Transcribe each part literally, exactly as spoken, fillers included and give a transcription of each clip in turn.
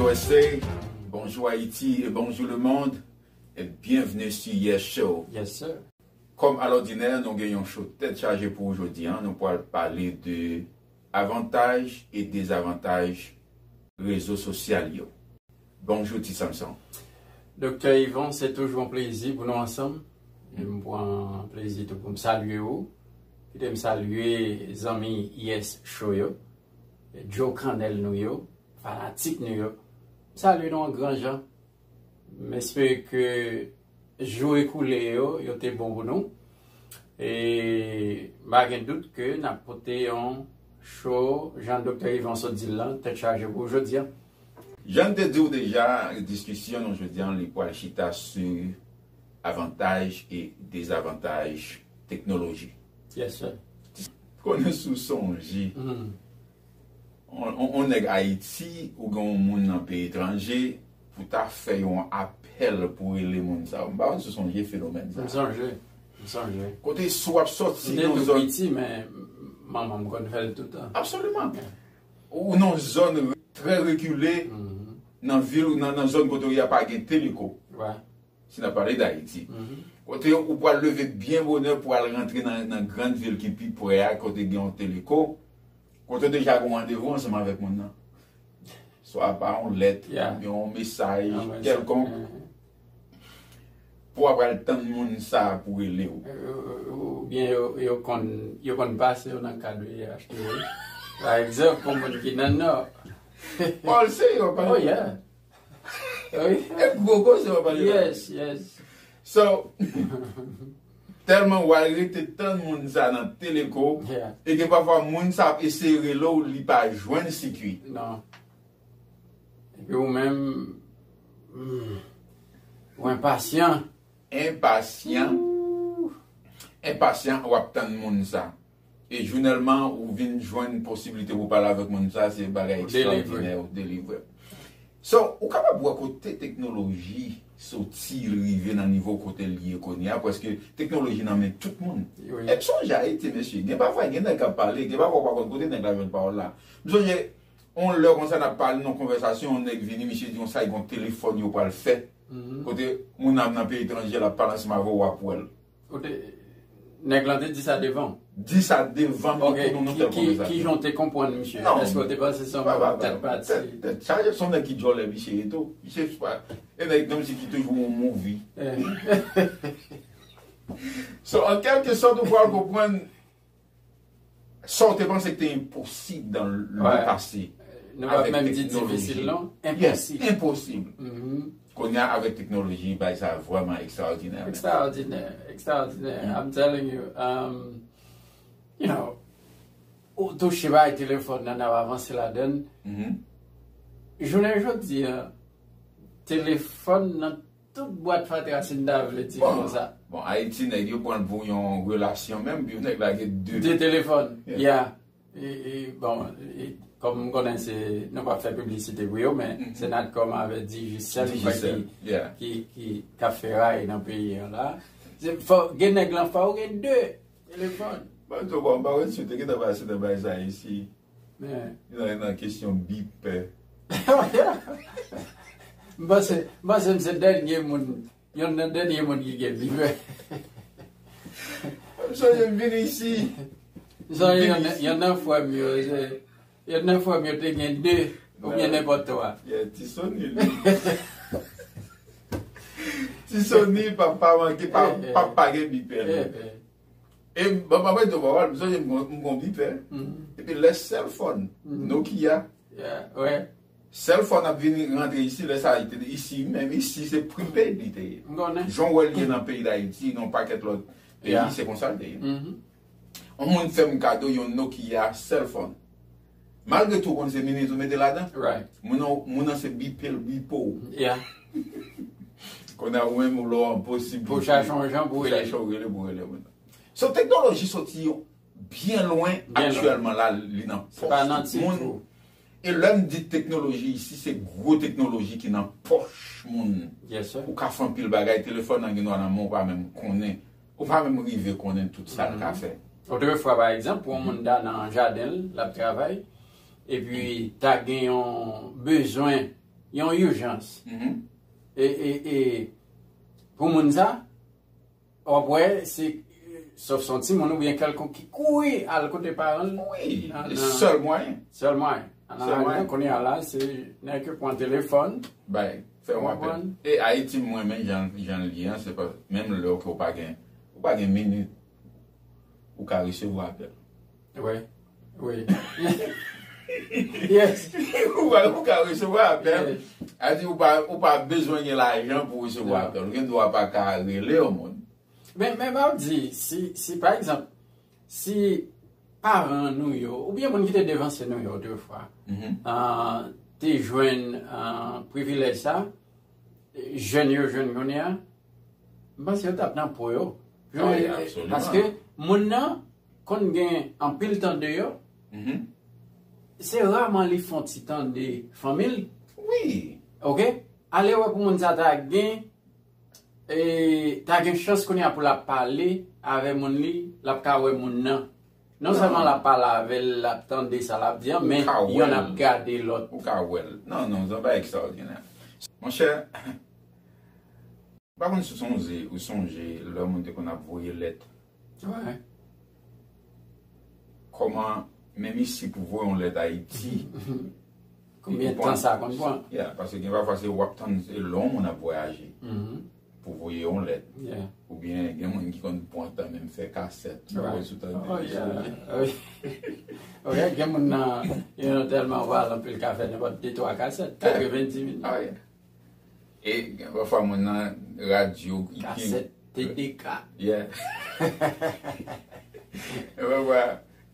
U S A, bonjour Haïti et bonjour le monde, et bienvenue sur Yes Show. Yes, sir. Kòm alòdinè, nou gen yon show tèt chaje pou ou jodi a. Nou pral pale de avantaj e dezavantaj rezo sosyal yo. Bonjou, Ti Samson. Doktè Yvon, se toujou yon plezi pou nou ansanm. E m pran plezi tou pou m salye ou. Kite m salye zanmi Yes Show yo, Joe Cannell nou yo, fanatik nou yo. M salye nou an gran jan. M espere ke jou ekoule yo, yo te bon pou nou. E m pa gen dout ke n ap pote yon show, jan Doktè Yvon sot di l lan, tèt chaje pou jodi a. Jan m te di w deja, diskisyon nou jodi a, li pral chita sou avantaj e dezavantaj teknoloji. Yes, sir. Konnen si w sonje, on, on, on nèg Ayiti, ou gen yon moun nan peyi etranje, pou ta fè yon apèl pou rele moun sa yo. M pa konn si w sonje fenomèn sa. M sonje. M sonje. Kote si w ap sòti nan yon zòn. M te tou piti, men manman m konn fè l toutan. Absoliman. Ou nan yon zòn trè rekile, nan vil, nan, nan zòn kote w ye a pa gen teleko. Si n ap pale d Ayiti. Kote ou pral leve byen bonè pou al rantre nan, nan grann vil ki pi pre a, kote gen yon teleko, kote w deja gen yon randevou ansanm avèk moun nan. Swa pa yon lèt, oubyen yon mesaj kèlkonk, pou w ap al tann moun sa a pou rele w. Oubyen yo, yo konn, yo konn pase yo nan kad achte. Pa egzanp, pou moun ki nan Nò. Paul se yo, pa. Oh, yeah. Wi. E gwo koze w ap pale la. Yes, yes. So, tèlman w al rete tann moun sa nan teleko, e gen pafwa moun sa ap eseye rele w, li pa jwenn sikui. Non. Epi ou menm, hmm, ou enpasyan. Enpasyan. Enpasyan, w ap tann moun sa. E jounèlman, ou vin jwenn posiblite pou pale avèk moun sa, se bagay ekstraòdinè, ou delivre. So, ou kapab wè kote teknoloji soti, l rive nan nivo kote l ye kounye a, paske teknoloji nan men tout moun. E m sonje Ayiti, mesye, gen pafwa, gen nèg k ap pale, gen pafwa ou pa konn kote nèg la jwenn pawòl la. M sonje, yon lè konsa n ap pale nan konvèsasyon, yon nèg vini, misye di konsa, gen yon telefòn yo pral fè. Kote moun nan nan peyi etranje, l ap pale ansanm avè w, w ap wè l. Kote nèg lan te di sa devan w? Di sa devan mwen, kote nou nan tèl konvèsasyon. Ki jan w te konprann misye? Èske w te panse se yon moun tèt pati? Tèt chaje, se yon nèg ki djòlè misye ye tou. Misye, e nèg kòmsi ki toujou yon movie. So, an kèlke sòt, ou pral konprann sa w te panse ki te enposib nan le pase. Nou pa menm di difisil, non? Enposib. Enposib. Kounye a, avèk teknoloji, bagay sa vrèman ekstraòdinè. Ekstraòdinè, ekstraòdinè. I'm telling you, um, you know, ou touche bay telefòn nan, n ap avanse ladan l. Jounen jodi a, telefòn nan tout bwat fatra, si n ta vle di konsa. Bon, Ayiti, nèg yo pran l pou yon relasyon menm, pi nèg la gen de. De telefòn, yeah. E, e, bon, e, kòm m konnen se, nou p ap fè piblisite pou yo, men se Natcom avèk Digicel, m kwè, ki, ki, ki, k ap fè ray nan peyi an la. Se, fò, gen nèg lan, fò w gen de telefòn. Bon, m tou bon, m pa wè si w te gentan pase nan bagay sa isi. Nan, nan kesyon bipè. M panse, m panse m se dènye moun, yonn nan dènye moun ki gen bipè. M sonje m vin isi. M sonje yonn nan, yonn nan frè m yo, se, yonn nan frè m yo te gen de, oubyen nenpòt twa. Yeah, Ti Sony, li. Ti Sony, papa manke, pa, papa gen bipè, li. E m, bon, pa mwen di w pawòl, m sonje m gon, m gon bipè. Epi lè cell phone, Nokia. Cell phone ap vin rantre isi, lè sa a, li te isi, menm isi, se prepaid li te ye. Jan w wè l ye nan peyi Dayiti, nan yon pakèt lòt peyi, se konsa l te ye. Yon moun fè m kado yon Nokia cell phone. Malgre tou, w konn se minit ou mete ladan. Moun nan, moun nan se bipe l, bipe w. Kounye a, ou menm, ou lè w an posib pou chache yon jan pou rele. Chache yon rele pou rele moun nan. So, teknoloji soti byen lwen aktyèlman la, li nan pòch tout moun. E lè m di teknoloji isi, se gwo teknoloji ki nan pòch moun. Ou ka fè anpil bagay, telefòn nan gen dwa nan men w, ou pa menm konnen. Ou pa menm rive konnen tout sa l ka fè. Otrefwa, pa egzanp, pou yon moun ta nan jaden l, l ap travay, epi ta gen yon bezwen yon ijans. E, e, e, pou moun sa, w ap wè, se, sòf se yon timoun oubyen kèlkonk ki kouri al kote paran l. Wi, nan, e nan sèl mwayen. Sèl mwayen. An Ayiti, kounye a la, se nèg yo pran telefòn, bay, fè yon apèl. Konprann? E Ayiti, m renmen jan, jan l ye an, se pa, menm lè ke w pa gen, ou pa gen minit, ou ka resevwa apèl. Wi, wi. Yes. Ou pa, ou ka resevwa apèl. Yes. A di, ou pa, ou pa bezwen gen lajan pou resevwa apèl. Ou gen dwa pa ka rele yon moun. Men, men, mwen di, si, si, pa egzanp, si paran nou yo, oubyen moun ki te devanse nou yo otrefwa, ah, te jwenn, ah, privilèj sa, jèn yo jwenn kounye a, m panse yo t ap nan po yo. Ah, wi, absoliman. Paske moun nan konn gen anpil tan deyò, se raman li fè yon ti tan de fanmi l. Wi. Oke? Ale wè pou moun sa ta gen, e, ta gen chans kounye a pou l ap pale avè moun li, l ap ka wè moun nan. Non sèlman l ap pale avè l, l ap tande sa l ap di an, men yonn ap gade lòt. Ou ka wè l. Non, non, se yon bagay ekstraòdinè. Monchè, m pa konn si w sonje, ou sonje lè moun te konn ap voye lèt. Wi. Kòman, menm isi pou voye yon lèt Ayiti, konbyen tan sa konn pran? Yeah, paske gen pafwa se w ap tann, se lè yon moun ap vwayaje pou voye yon lèt. Yeah. Oubyen gen moun ki konn pran tan menm fè kasèt. Right. Ou wè sou tande. Oh, yeah. Ok, gen moun nan, you know, tèlman w al anpil ka fè nenpòt de twa kasèt, yeah, katrevenndis minit. Ah, yeah. E gen pafwa moun nan radyo ki, ki kasèt T D K. Yeah. E pafwa,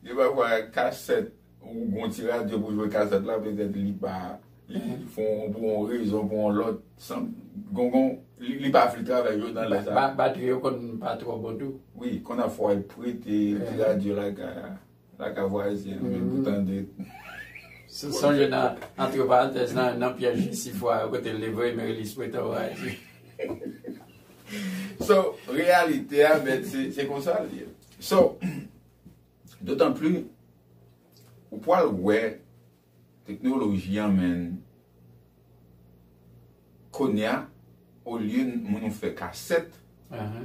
gen pafwa kasèt, ou gon ti radyo pou jwe kasèt la, petèt li pa, li fè yon, pou yon rezon, pou yon lòt, san, gon, gon, li, li pa vle travay yo nan lè sa. Ba-, ba-, batri yo konn pa twò bon tou. Wi, konn ap fè w al prete ti radyo lakay la. Lakay vwazen, men pou tande. Si w sonje nan, antre parantèz, nan, nan pyèj Jesifwa, kote l te voye Merilis Preto a. So, reyalite a, men se, se konsa l ye. So, dotan pli, ou pral wè teknoloji an, men kounye a, olye moun ou fè kasèt,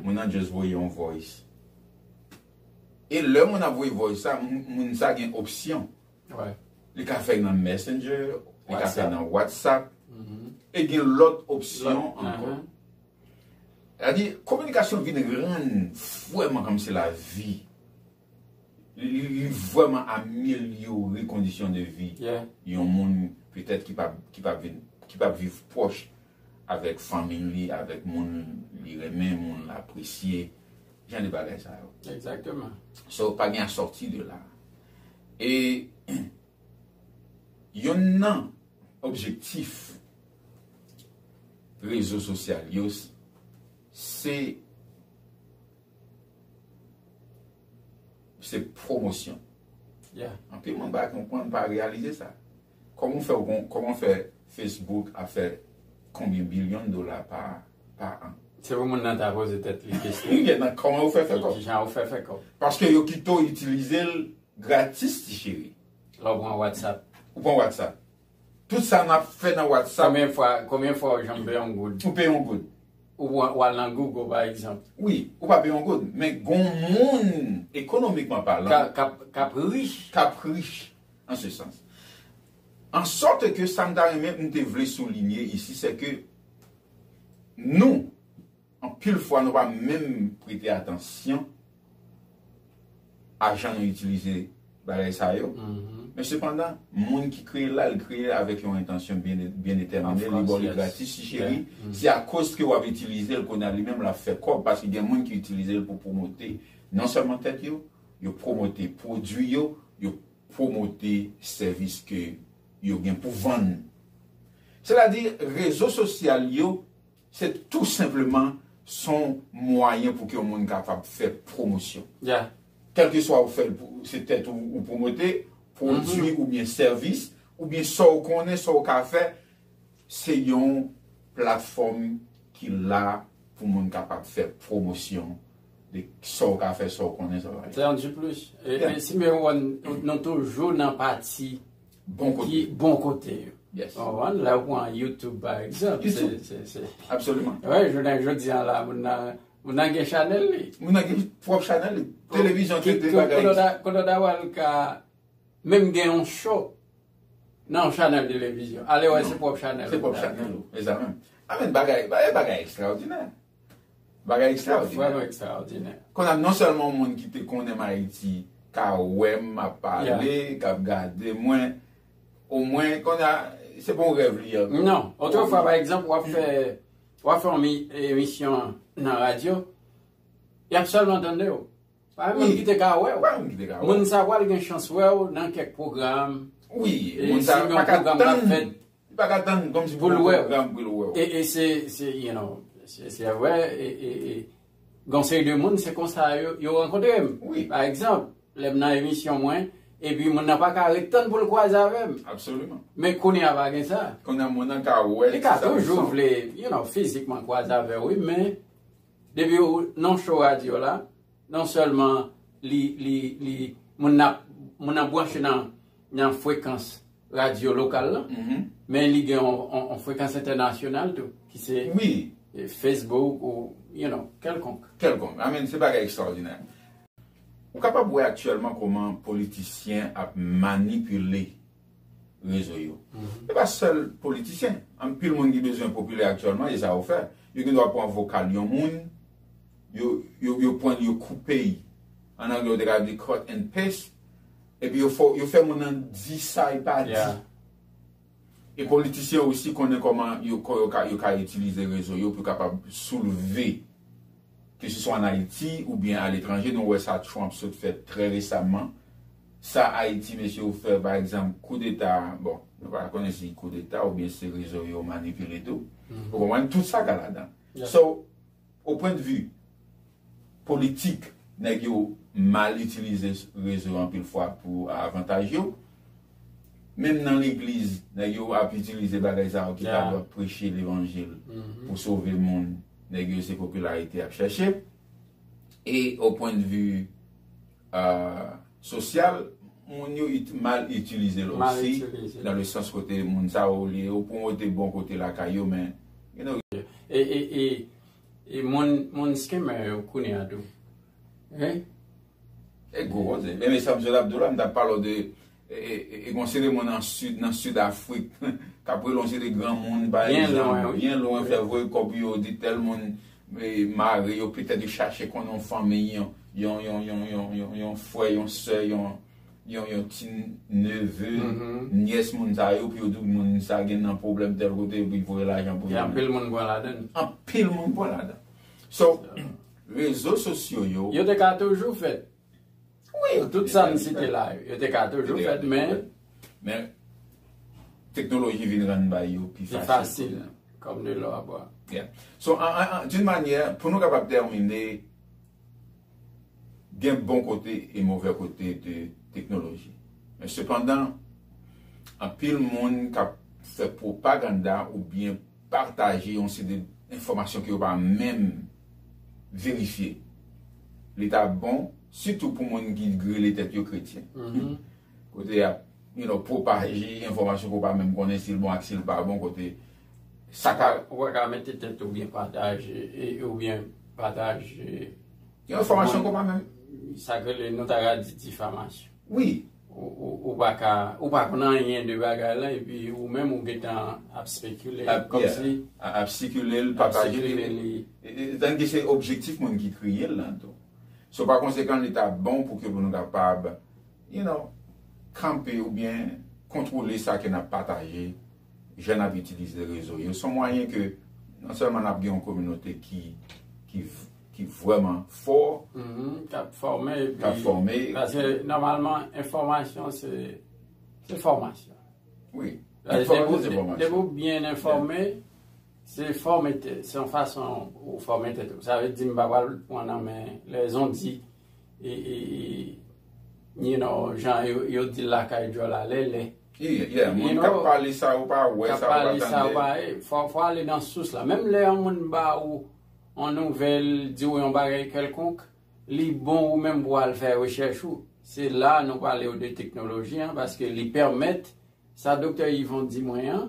moun nan just voye yon voice. E lè moun ap voye voice sa, moun, moun sa gen opsyon. Li ka fè nan Messenger, li ka fè nan WhatsApp, e gen lòt opsyon ankò. Sètadi, kominikasyon vin rann vrèman kòmsi lavi. Li, li, li vrèman amelyore kondisyon de vi yon moun, petèt, ki p ap, ki p ap vin, ki p ap viv pwòch avèk fanmi li, avèk moun li renmen, moun l apresye, jan de bagay sa yo. Egzakteman. So, pa gen a sòti de la. E yonn nan objektif rezo sosyal yo, se se pwomosyon. Anpil moun pa konprann, pa reyalize sa. Kòman w fè, kòman w fè Facebook ap fè konbyen bilyon dola pa, pa an? Se pou moun nan ta poze tèt li kesyon. Kòman w fè fè kòb? Kijan w fè fè kòb? Paske yo kite w itilize l gratis, ti cheri. Lè w pran WhatsApp. Ou pran WhatsApp. Tout sa n ap fè nan WhatsApp. Konbyen fwa, konbyen fwa w janm peye yon goud? Ou peye yon goud. Ou wa-, w al nan Google, pa egzanp. Wi, ou pa peye yon goud. Men gon moun, ekonomikman palan, k ap, k ap, k ap rich. K ap rich, an se sans. An sòt ke sa m ta renmen, m te vle soulinye isi, se ke nou, anpil fwa, nou pa menm prete atansyon a jan nou itilize bagay sa yo. Men sepandan, moun ki kreye l la, l kreye l avèk yon entansyon byen, byen detèmine. Li ba w li gratis, ti cheri. Se akoz ke w ap itilize l kounye a, li menm l ap fè kòb, paske gen moun ki itilize l pou pwomote non sèlman tèt yo, yo pwomote pwodui yo, yo pwomote sèvis ke yo gen pou vann. Sètadi, rezo sosyal yo, se tou senpleman se yon mwayen pou ke yon moun kapab fè pwomosyon. Kèlkeswa ou fè l pou, se tèt ou, ou pwomote, pwodui oubyen sèvis, oubyen sa w konnen, sa w ka fè, se yon platfòm ki la pou moun kapab fè pwomosyon de sa w ka fè, sa w konnen, sa w pa. Se yon di plis. E, e si men wè, nou toujou nan pati bon kote, ki bon kote yo. Yes. Ou konprann? Lè ou pran YouTube, pa egzanp, se, YouTube. se, se, Absolument. Wi, jounen jodi an la, moun nan, moun nan gen chanèl li. Moun nan gen pwòp chanèl li. Bon, Televizyon, ki, T V, ki, bagay. Kote w ta, kote w ta wè l ka menm gen yon show nan yon chanèl televizyon. Ale wè, Non. Se pwòp chanèl. Se pwòp chanèl ou. E sa menm. Amen, bagay, bagay, bagay ekstraòdinè. Bagay ekstraòdinè. Vrèman ekstraòdinè. Kounye a, non sèlman moun ki te konnen m Ayiti ka wè m ap pale, k ap gade mwen, omwen, kounye a, se pa yon rèv li ye. Non. Otrefwa, pa egzanp, w ap fè, w ap fè yon mi- emisyon nan radyo, y ap sèlman tande w. Pa gen moun Wi. Ki te ka wè w. Pa moun ki te ka wè. Moun sa pral gen chans wè w nan kèk pwogram. Wi, E moun sa si gen pa yon ka pwogram l ap tann, fèt li pa ka tann kòm si pou l pou wè w. Pwogram pou l wè w. E, e se, se, you know, se, se vre, e, e, e, gen yon seri de moun, se konsa yo, yo rankontre m. Wi. Pa egzanp, lè m nan emisyon mwen, epi moun nan pa ka ret tann pou l kwaze avè m. Absolument. Men kounye a pa gen sa. Kounye a moun nan ka wè. Li ka sa toujou ou vle, you know, fizikman kwaze avè w, wi, men depi ou nan show radyo la, non sèlman li, li, li, moun nan, moun nan branche nan, nan frekans radyo lokal la, Mhm. men li gen yon, yon, yon frekans entènasyonal tou, ki se Wi. e, Facebook ou, you know, kèlkonk. Kèlkonk. Amen, se bagay ekstraòdinè. Ou kapab wè aktyèlman kòman politisyen ap manipile rezo yo. E pa sèl politisyen. Anpil moun ki bezwen popilè aktyèlman, e sa yo fè. Yo gen dwa pran vokal yon moun, yo, yo, yo pran l, yo koupe l. An anglè, yo te ka di cut and paste. Epi yo fè, yo fè moun nan di sa li pa di. Yeah. E politisyen osi konnen kòman yo, kò yo ka, yo ka itilize rezo yo pou kapab soulve, ke se swa an Ayiti oubyen aletranje. Nou wè sa Trump sot fè trè resaman. Sa Ayiti, mesye, yo fè, pa egzanp, koudeta, bon, nou pa konnen si koudeta oubyen se rezo yo manipile tou. Ou konprann? Tout sa ka ladan. Yeah. So, o pwen de vi politik, nèg yo mal itilize rezo anpil fwa pou avantaj yo. Menm nan legliz, nèg yo ap itilize bagay sa yo ki ta Yeah. dwe preche levanjil pou sove moun. Nèg yo se popilarite y ap chèche. E o pwen de vi euh, sosyal, moun yo it, mal itilize l Mal osi, itilize. Nan le sans kote moun sa yo, olye yo pwomote bon kote lakay yo, men, you know, E, e, e, e moun, moun scammer yo kounye a tou. Hein? E gwo koze. Men, men sa m sot ap di w la, m t ap pale w de e, e, e, e gon seri moun nan sid, nan sid Afrik, k ap rele yon seri de granmoun, pa Byen egzanp, lwen, wi. Byen lwen, fè voye kòb pou yo di tèl moun e, mare yo, petèt yo chache konnen yon fanmi, yon, yon, yon, yon, yon, yon, yon frè, yon sè, yon, yon, yon ti neve, Mhm. nyès moun sa yo, pou yo di moun sa gen nan pwoblèm tèl kote, epi voye lajan pou Gen yo. Anpil moun pran ladan. Anpil moun pran ladan. So, rezo sosyo yo, Yo te ka toujou fèt. Wi, Tout sa n site la, yo te ka toujou Yo te ka fèt, toujou men fèt. Men, teknoloji vin rann bagay yo pi pi fasil. Fasil, kòm de lò a bwè. Yeah. So, an, an, an, d'une manière, pou nou kapab tèmine, gen bon kote e movè kote de teknoloji. Men sepandan, anpil moun k ap fè pwopaganda oubyen pataje yon seri de enfòmasyon ke yo pa menm verifye. Li ta bon, sitou pou moun ki rele tèt yo kretyen. Mhm. Kote y ap, you know, pwopaje enfòmasyon ke w pa menm konnen si l bon ak si l pa bon, kote sa ka Ou pa ka mete tèt ou byen pataje, e, oubyen pataje Gen enfòmasyon ke w pa menm. Sa k rele, nou ta ka di difamasyon. Wi. Ou, ou, ou pa ka, ou pa konn anyen de bagay la, epi ou menm ou gentan ap spekile, Ap, kòm yeah. si A- ap sikile l, ap pataje sikile li. li. E, e, tandiske se objektif moun ki kreye l lan tou. So, pa konsekan, li ta bon pou ke pou nou kapab, you know, kanpe oubyen kontwole sa ke n ap pataje, jan n ap itilize rezo yo. Se yon mwayen ke non sèlman n ap gen yon kominote ki, ki, ki vrèman fò, Mhm, k ap fòme, epi k ap fòme. Paske nòmalman, enfòmasyon se, se fòmasyon. Wi. Paske Enfòmasyon depi, se fòmasyon. Depi w byen enfòme, se fòme tèt, se yon fason ou fòme tèt ou. Sa vle di m pa pral pran nan men lèzondi, e, e, e, you know, jan yo, yo di l lakay djòl a lèlè. Yeah, yeah. Moun You k ap know, pale sa yo pa wè, K ap sa yo pa pale sa yo tande. pa, e, fò, fò ale nan sous la. Menm lè yon moun ba ou yon nouvèl, di w yon bagay kèlkonk, li bon ou menm pou al fè rechèch ou. Se la nou pale w de teknoloji an, paske li pèmèt Sa Doktè Yvon di mwen an,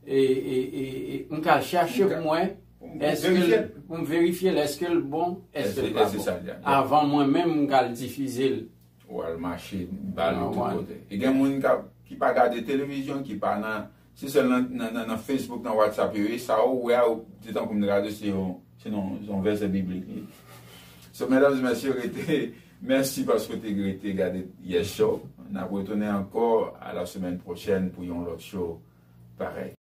e, e, e, e, m ka chache pou mwen, èske l, pou m verifye l, èske l bon, èske l pa bon. Avan mwen menm, m ka l difize l. Ou al mache ba l tout kote. E gen moun ki pa gade televizyon, ki pa nan, se sèl nan, nan, nan, nan Facebook, nan WhatsApp yo ye, sa ou wè a, se tankou m te ka di se yon, se yon, se yon vèsè biblik li ye. So, medam e mesye, rete, mèsi paske w te rete gade Yes Show. N ap retounen ankò a la semaine prochaine pou yon lòt show parèy.